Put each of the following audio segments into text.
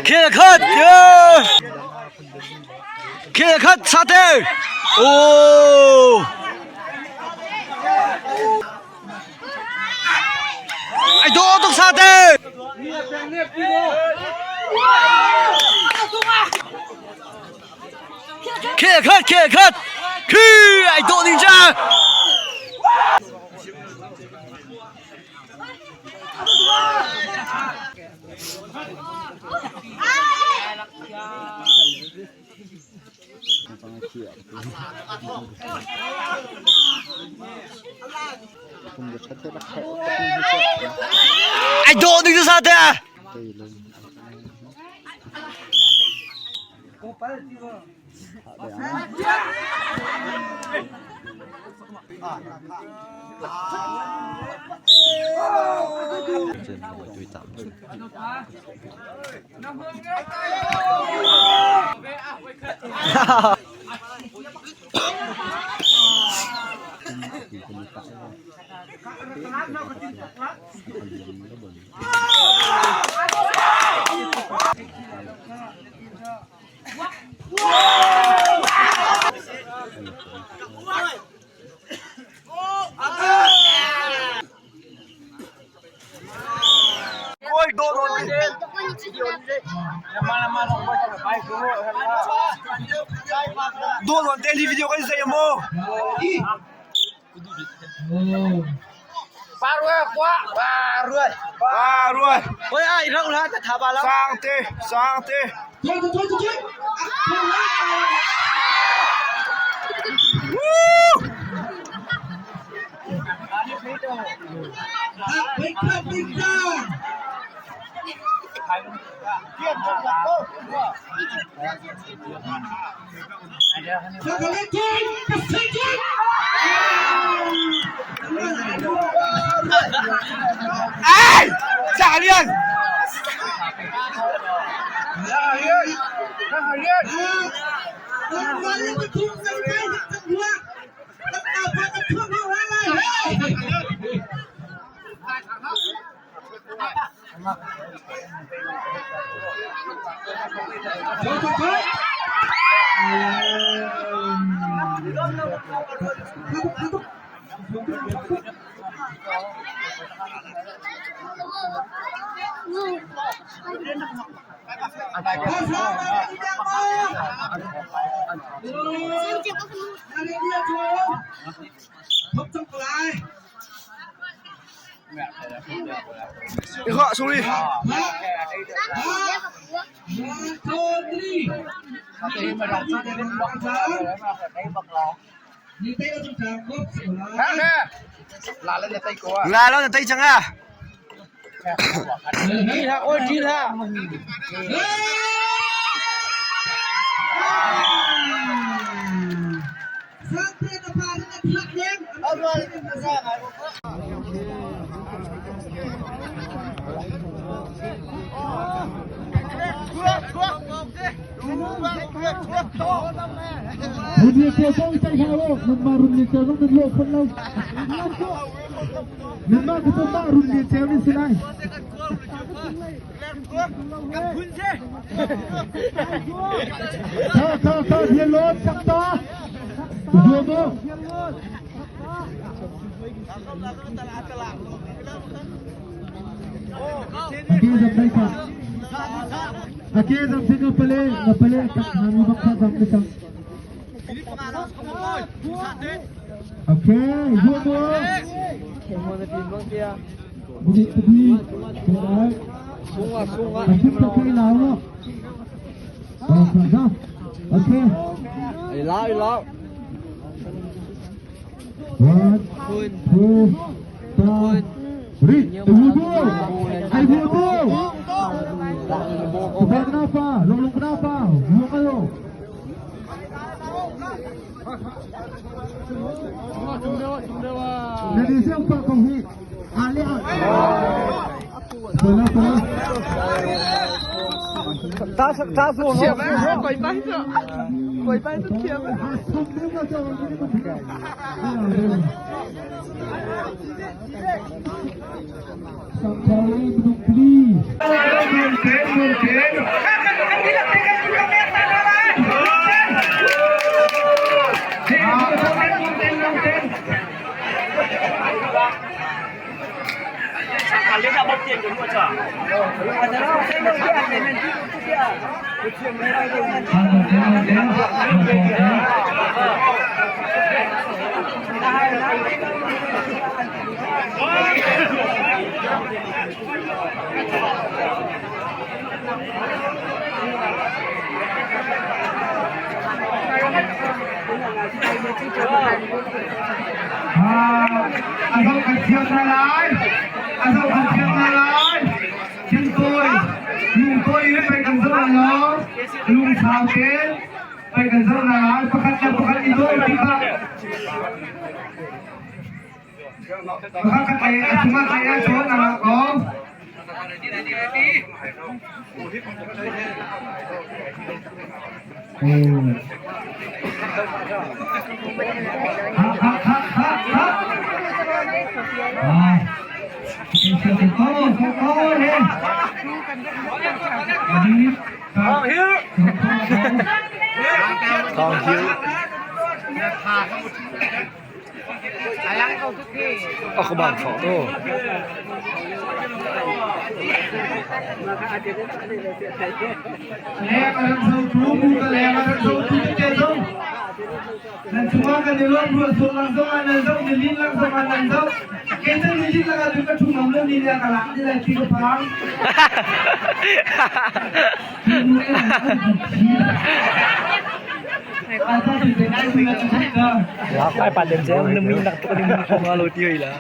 Khel khat Khel khat sate Oh Ai do tuk sate Khel khat khel khat Khi ai do ding cha Ai dawh ning cu sate. Dawh te li video kan zei maw? Ba ruai. Oi ai rau la ta tha ba la. Sang te, sang te. Ai! Chả liền. Gọi xuống đi. Là nó là tay trắng à? A zoh kan thiam hna lai. A zoh kan thiam hna lai. Thingtawi, lungtawi in pei kan zoh lai lo. Lungsau tein pei kan zoh hna lai. Pakhat le pakhat i daw ti kha. Pakhat khat lei a cungah lei ah cun a rak ko. A ka bang fak to. Leng a rak zotu bu ka leng a rak zotu te zong nan chungah kan i lawm ruah sur lang zong ah nan zoh nilin lang zong ah nan zoh kei cu nilin lang ah cun ka ṭhu ngam lo ni le ka lak ni lai ti ka phang. Ai pa dem che na mi nak tuk ni mi phong lo ti hoi la.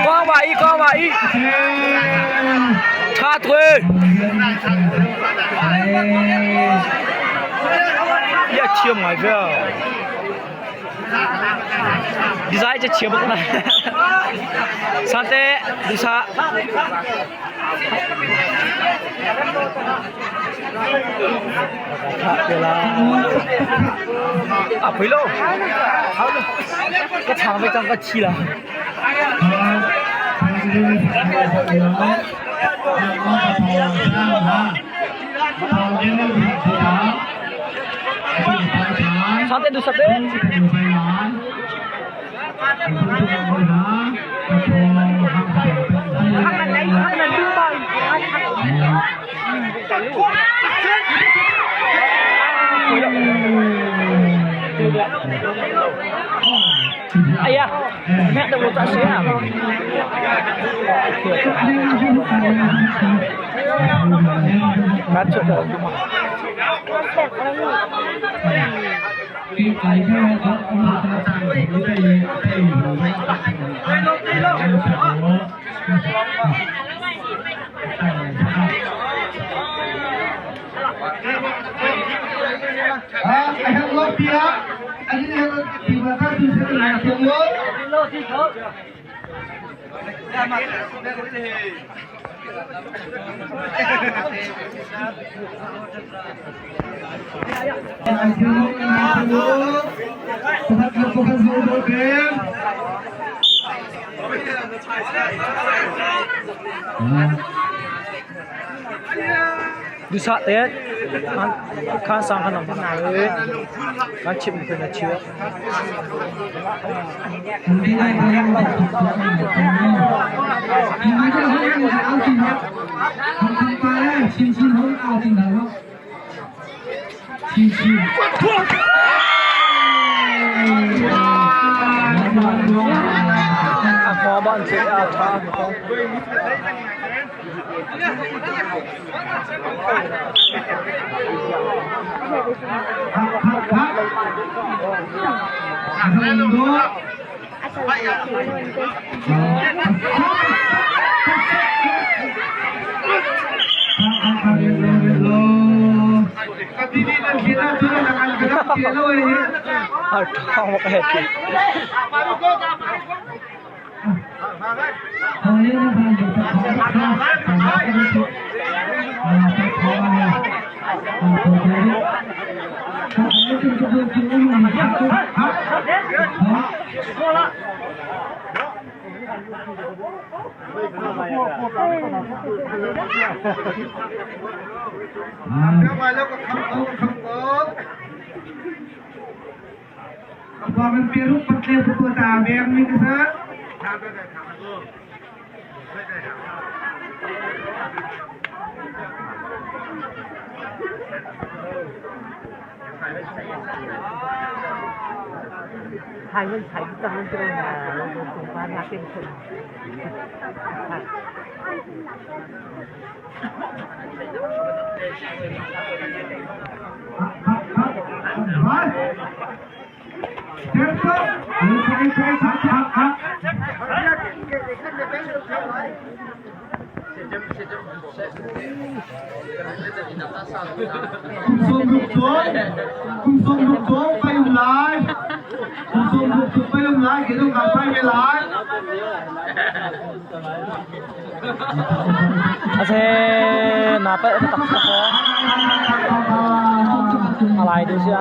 Quang bà y, quang bà y. Tha thôi. Ya thiam ngai ve. Design che thiam bak na. Sante dusa. A phui lo. Ka chang ve cang ka thi la. Sante dusa te. Aya, mẹ đâu có xe à? Cắt chuyện được. Dusa te khan sang khan kan chim ko na chiu. A hma ban che a tha. Ase na pa tak tak ko. Alai tu siya.